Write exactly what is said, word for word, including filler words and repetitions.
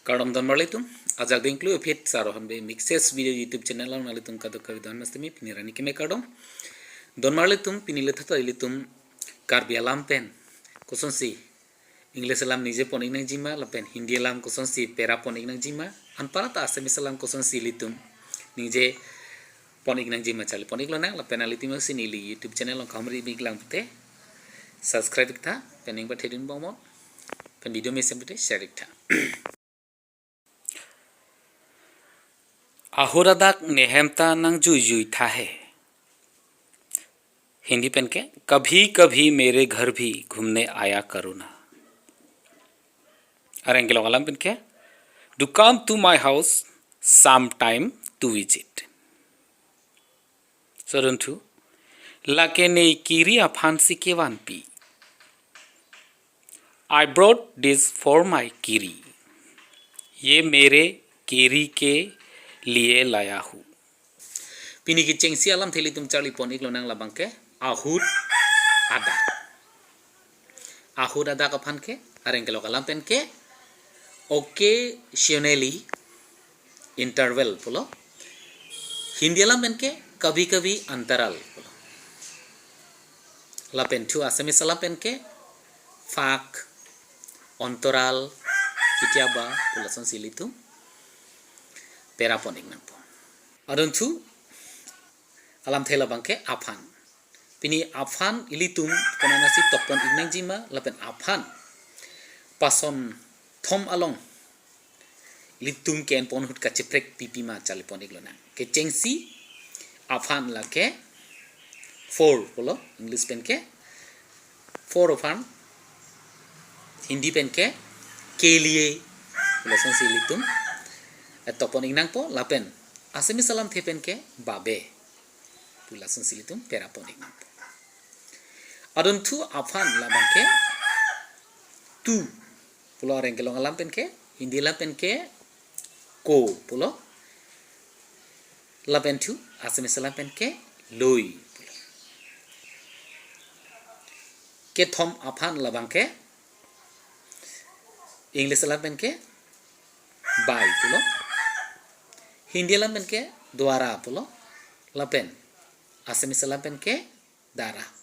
Kardom donmarlitum, ajak dingklu ephit Sar Rohan Bey Mixes Video YouTube channel along nanglitum kadokave don mas temi pini arni keme kardom. Donmarlitum, pini letha ta ilitum Karbi alam pen kosonsi English alam ningje pon-ik nangjima lapen Hindi alam kosonsi pera pon-ik nangjima, anparta Assamese alam kosonsi ilitum ningje pon-ik nangjima charli pon-ik lonang. Lapen nanglitum si neli YouTube channel along kamri bik lang pute subscribe ik tha, pen ning pathedun bongmon, pen video mesen pute share ik tha. Ahut adak nehem ta nangjuijui tha he. Hindi pen ke, कभी कभी मेरे घर भी घूमने आया करो ना. Areng kelong alam pen ke, do come to my house sometime to visit. Sodon thu, lake ne kiri aphan si kevanpi. I brought this for my kiri. ये मेरे kiri के लिए लाया हूँ. Pini kechengsi alamthe ilitum charli pon-ik lonang labang ke ahut adak. Ahut adak aphan ke, areng kelok alam pen ke occasionally, interval pulo. Hindi alam pen ke kabhi kabhi, antaral pulo. Lapen thu Assamese alam pen ke phak, ontoral, ketiaba pu lasonsi ilitum pera pon-ik nangpo. Adon thu alamthe labang ke aphan. Pini aphan ilitum konat nasi tok pon-ik nangjima lapen aphan pason thom along ilitum ke-en pon ahut kacheprek pipi ma charli pon-ik lonang. Kechengsi aphan lake for pulo, English pen ke for aphan, Hindi pen ke ke liye pu lasonsi ilitum tok pon-ik nangpo lapen Assamese alamthe pen ke babe pu lasonsi ilitum pera pon-ik nangpo. Adon thu aphan labang ke tu pulo, areng kelong alam pen ke, Hindi alam pen ke ko pulo. Lapen thu Assamese alam pen ke loi pulo. Kethom aphan labang ke, English alam pen ke by pulo. Hindi alam pen ke द्वारा pulo. Lapen Assamese alam pen ke দ্বাৰা